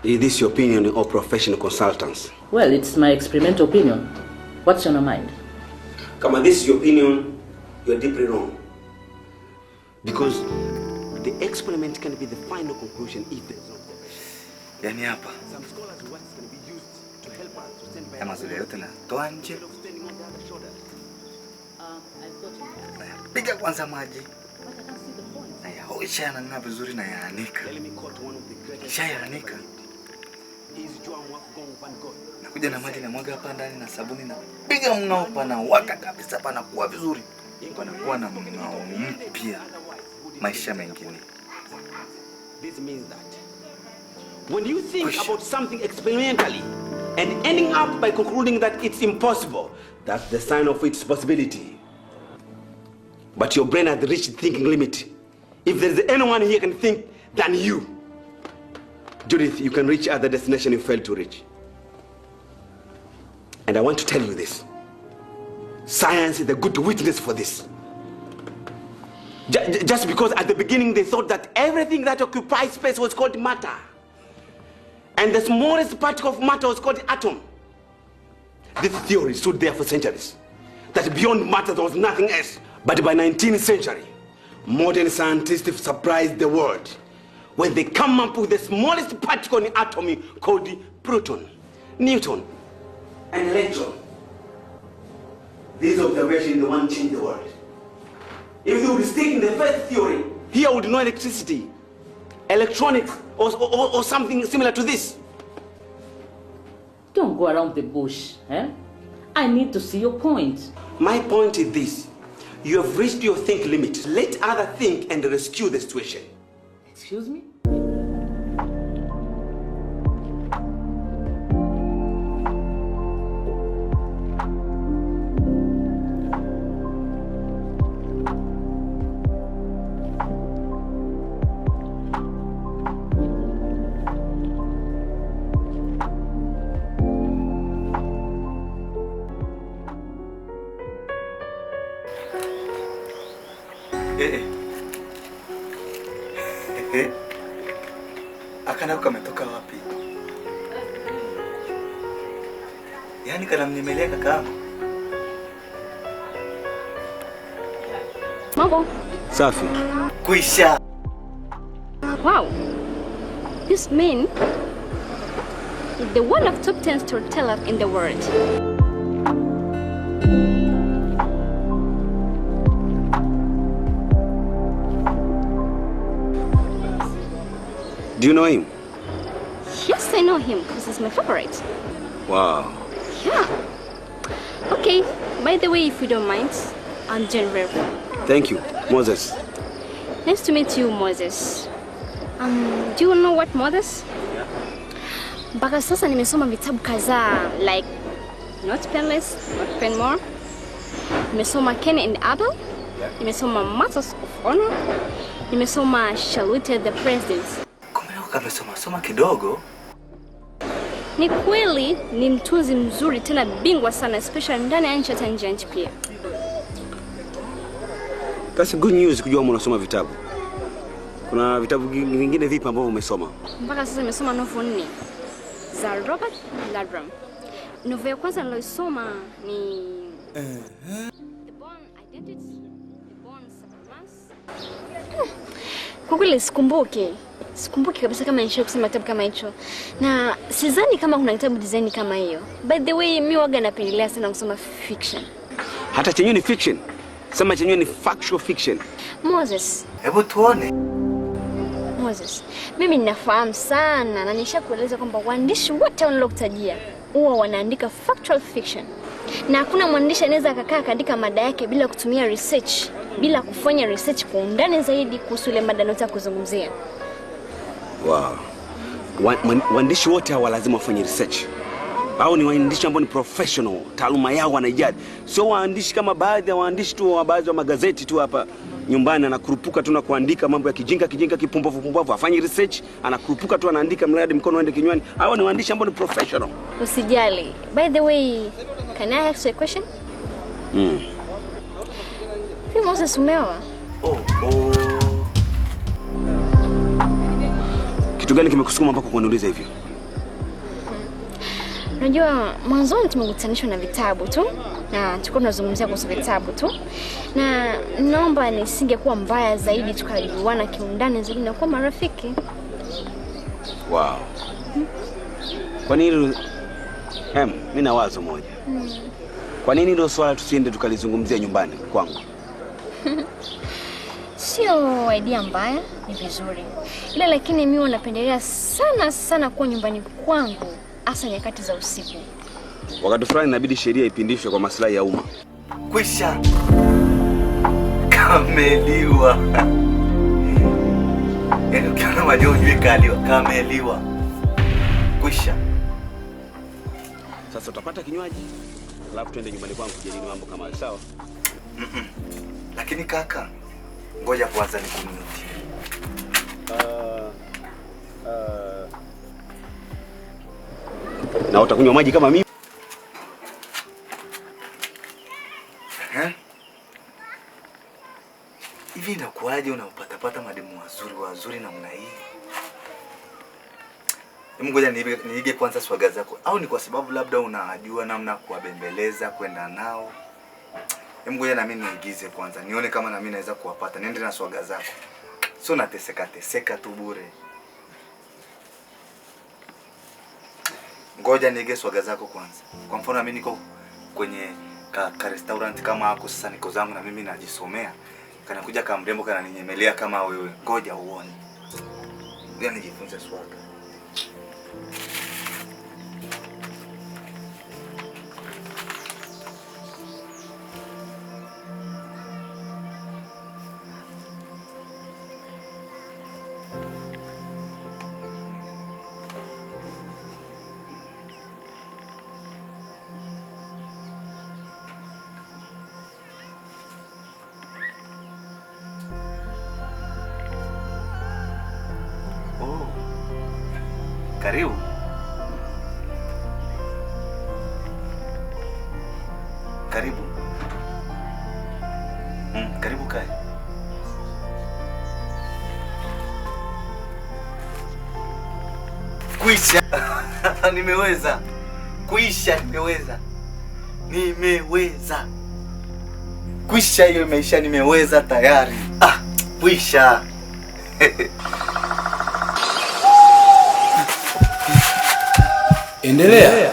Is this your opinion or professional consultants? Well, it's my experimental opinion. What's on your mind? Kama this is your opinion, you're deeply wrong. Because the experiment can be the final conclusion if there's no observation. Yaani hapa Some scholars' works can be used to help us to stand by ya mazulia yote natoa nje, instead of standing on the other shoulder. I've got you. nayapiga kwanza maji, But I can't see the point. Nayaosha yanang'aa vizuri, nayaanika. Let me quote one of the greatest. Shayaanika, Is Joan Wolfgang van Gogh. Nakuja na maji namwaga hapa ndani na sabuni napiga mng'ao, panawaka kabisa, panakuwa vizuri, panakuwa na mng'ao mpya, maisha mengine. This means that when you think Push. About something experimentally and ending up by concluding that it's impossible, that's the sign of its possibility. But your brain has reached thinking limit. If there's anyone here can think than you, Judith, you can reach other destination you failed to reach. And I want to tell you this. Science is a good witness for this. Just because at the beginning they thought that everything that occupies space was called matter. And the smallest particle of matter was called atom. This theory stood there for centuries. That beyond matter there was nothing else. But by 19th century, modern scientists surprised the world when they come up with the smallest particle in atom called proton, neutron, and electron. This observation is the one changed the world. If they would stick in the first theory, here would no electricity, electronics, or something similar to this. Don't go around the bush, eh? I need to see your point. My point is this. You have reached your think limit. Let others think and rescue the situation. Excuse me? Eh, eh. Eh. Aka nako kametoka wapi? Yaani kanamnyemelea kakaangu. Mambo. Safi. Kuisha. Wow. This man is the one of top 10 storytellers in the world. Do you know him? Yes, I know him. This is my favorite. Wow. Yeah. Okay. By the way, if you don't mind, I'm Jane Rev. Thank you, Moses. Nice to meet you, Moses. Do you know what Moses? Mpaka sasa nimesoma vitabu kadhaa like Not Painless, Not Pain More. Nimesoma Cain and Abel. Nimesoma Matters of Honor. Nimesoma Shall We Tell the President. Kumbe nako kamesoma soma kidogo. Ni kweli ni mtunzi mzuri tena bingwa sana, especially ndani ya nchi hata nje ya nchi pia. That's good news kujua unasoma vitabu. Kuna vitabu vingine vipi ambavyo umesoma? Mpaka sasa nimesoma novel 4 za Robert Ludlum. Novel ya kwanza niliyosoma ni The Bourne Identity, The Bourne Supremacy. Kwa kweli sikumbuki. Sikumbuki kabisa kama nishawahi kusoma kitabu kama hicho. Na sidhani kama kuna kitabu design kama hiyo. By the way, mimi waga napendelea sana kusoma fiction. Hata chenyewe ni fiction. Sema chenyewe ni factual fiction. Moses. Hebu tuone. Moses, mimi ninafahamu sana na nishakueleza kwamba waandishi wote wanaokutajia huwa wanaandika factual fiction. Na hakuna mwandishi anaweza akakaa akaandika mada yake bila kutumia research, bila kufanya research kwa undani zaidi kuhusu ile mada anayotaka kuzungumzia. Wow. Waandishi wote hawa lazima wafanye research. Hao ni waandishi ambao ni professional, taaluma yao wanaijali. Sio waandishi kama baadhi ya waandishi tu wa baadhi ya magazeti tu hapa nyumbani, anakurupuka tu na kuandika mambo ya kijinga kijinga, kipumbavu pumbavu, afanye research, anakurupuka tu anaandika mradi mkono uende kinywani. Hao ni waandishi ambao ni professional. Usijali. By the way, can I ask you a question? Hivi Moses, umeoa? Oh, oh. Kitu gani kimekusukuma mpaka kuniuliza hivyo? Unajua mwanzoni tumekutanishwa na vitabu tu na tulikuwa tunazungumzia kuhusu vitabu tu. Na naomba nisingekuwa mbaya zaidi tukajuana kiundani zaidi na kuwa marafiki. Wow. Kwa nini mimi na wazo moja. Kwa nini hilo swala tusiende tukalizungumzia nyumbani kwangu? Sio idea mbaya, ni vizuri. Ila lakini mimi napendelea sana sana kuwa nyumbani kwangu hasa nyakati za usiku. Wakati fulani inabidi sheria ipindishwe kwa maslahi ya umma. Kwisha. Kameliwa. Yaani ukiona maji ujue kaliwa, kameliwa. Kwisha. Sasa utapata kinywaji, alafu twende nyumbani kwangu kujadili mambo kama hayo, sawa? Lakini kaka, ngoja kwanza nikumute. Na utakunywa maji kama mimi? Hivi inakuaje unapata mademu wazuri wazuri namna hii? Hebu ngoja niige kwanza swaga zako. Au ni kwa sababu labda unajua namna kuwabembeleza kwenda nao? Hebu ngoja na mimi niigize kwanza, nione kama na mimi naweza kuwapata. Niende na swaga zako. Sio nateseka teseka tu bure. Ngoja niige swaga zako kwanza. Kwa mfano mimi niko kwenye ka restaurant kama hako sasa, niko zangu na mimi najisomea. Kana kuja kama mrembo kana ninyemelea kama wewe. Ngoja uone. Ngoja nijifunze swaga. Karibu. Karibu. Karibu kae. Kuisha. Nimeweza. Kuisha nimeweza. Nimeweza. Kuisha hiyo imeisha, nimeweza tayari. Ah, kuisha. Endelea.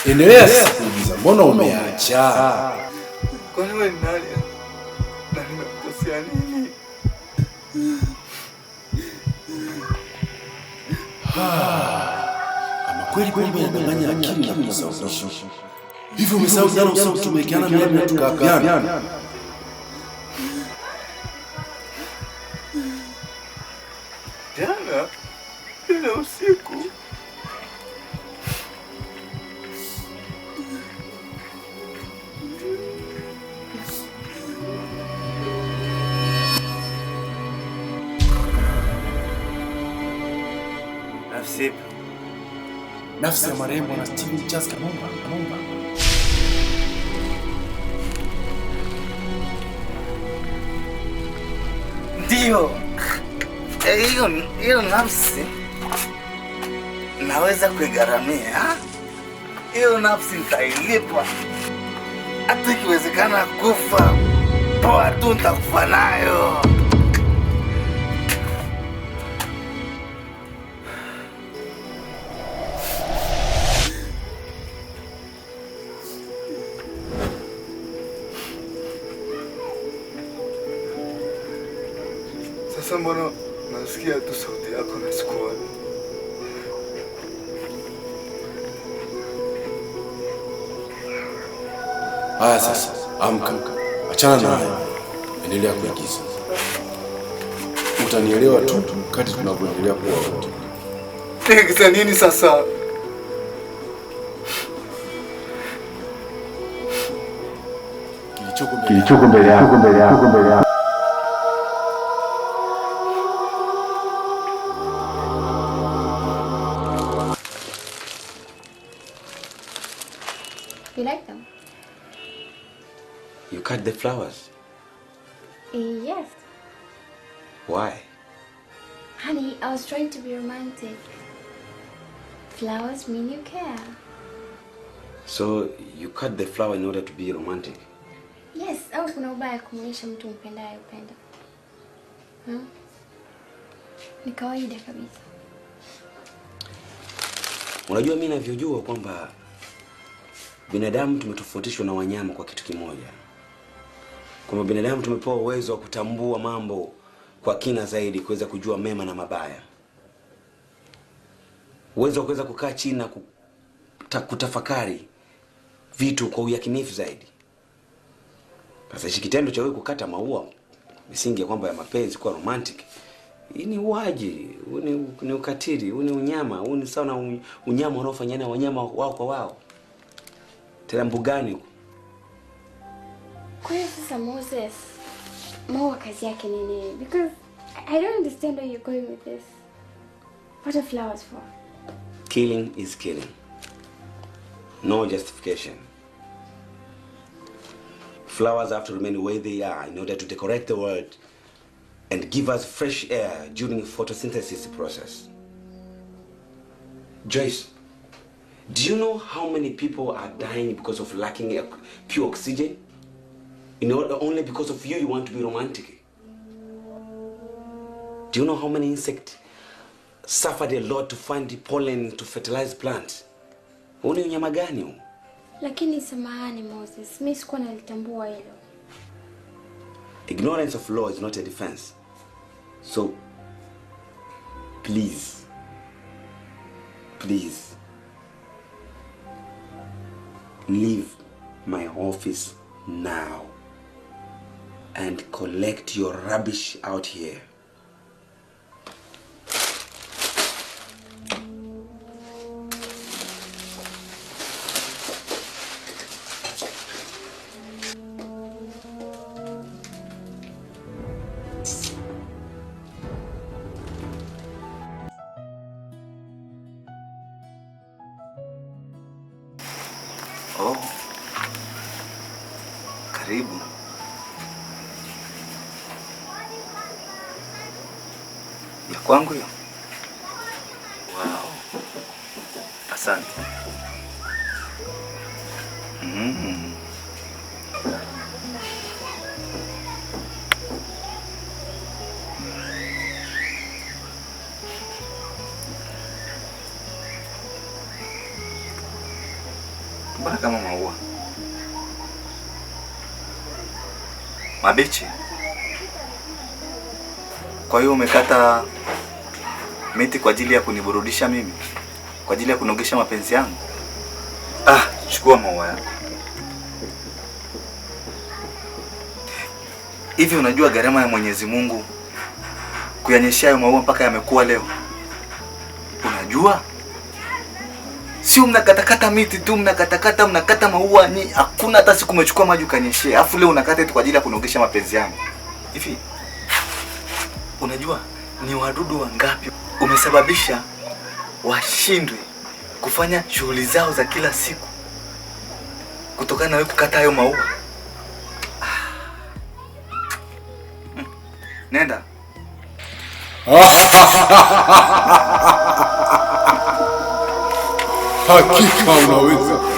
Endelea sasa kuuliza. Mbona umeacha? Kwani wewe ni nani? Na nimekukosea nini? Ama kweli kweli umedanganya akili na kujisahaulisha. Hivyo umesahau jana usiku tumekiana miadi na tukaapiana. Jana usiku nafsi nafsi ya marehemu Bwana Steven Charles Kanumba. Ndio. Hiyo nafsi naweza kuigharamia. Hiyo nafsi nitailipa. Hata ikiwezekana kufa, poa tu nitakufa nayo. Sasa mbona nasikia tu sauti yako na sikuoni? Haya sasa, amka. Achana naye. Endelea kuigiza. Utanielewa tu kadri tunavyoendelea kuwa wote. Niigize nini sasa? Kilichoko mbele yako, mbele yako, mbele yako. You like them? You cut the flowers? Yes. Why? Honey, I was trying to be romantic. Flowers mean you care. So you cut the flower in order to be romantic? Yes, au kuna ubaya kumwonyesha mtu umpendaye upendo? Ni kawaida kabisa. Unajua mimi ninavyojua kwamba binadamu tumetofautishwa na wanyama kwa kitu kimoja. Kwamba binadamu tumepewa uwezo wa kutambua mambo kwa kina zaidi, kuweza kujua mema na mabaya. Uwezo wa kuweza kukaa chini na kutafakari vitu kwa uyakinifu zaidi. Sasa hichi kitendo cha wewe kukata maua misingi ya kwamba ya mapenzi kuwa romantic, hii ni uaji, huu ni ukatili, huu ni unyama, huu ni sawa na unyama unaofanyana wanyama wao kwa wao. Tena mbugani huko. Kwa hiyo sasa Moses, maua kazi yake ni nini? Because I don't understand where you're going with this. What are flowers for? Killing is killing. No justification. Flowers have to remain where they are in order to decorate the world and give us fresh air during photosynthesis process. Joyce, do you know how many people are dying because of lacking pure oxygen? In order, only because of you, you want to be romantic. Do you know how many insects suffered a lot to find the pollen to fertilize plants? Huu ni unyama gani huu? Lakini samahani Moses, mimi sikuwa nalitambua hilo. Ignorance of law is not a defense. So, please, please, leave my office now and collect your rubbish out here. Oh, karibu. Ya kwangu hiyo? Wow. Asante. Mbona kama maua mabichi? Kwa hiyo umekata miti kwa ajili ya kuniburudisha mimi, kwa ajili ya kunogesha mapenzi yangu? Ah, chukua maua yako. Hivi unajua gharama ya Mwenyezi Mungu kuyanyeshea hayo maua mpaka yamekuwa leo? Unajua? Sio mnakatakata miti tu, mnakatakata, mnakata maua, ni hakuna hata siku umechukua maji ukanyeshea. Alafu leo unakata eti kwa ajili ya kunogesha mapenzi yangu. Hivi unajua ni wadudu wangapi umesababisha washindwe kufanya shughuli zao za kila siku kutokana na wewe kukata hayo maua? Nenda. Hakika unaweza.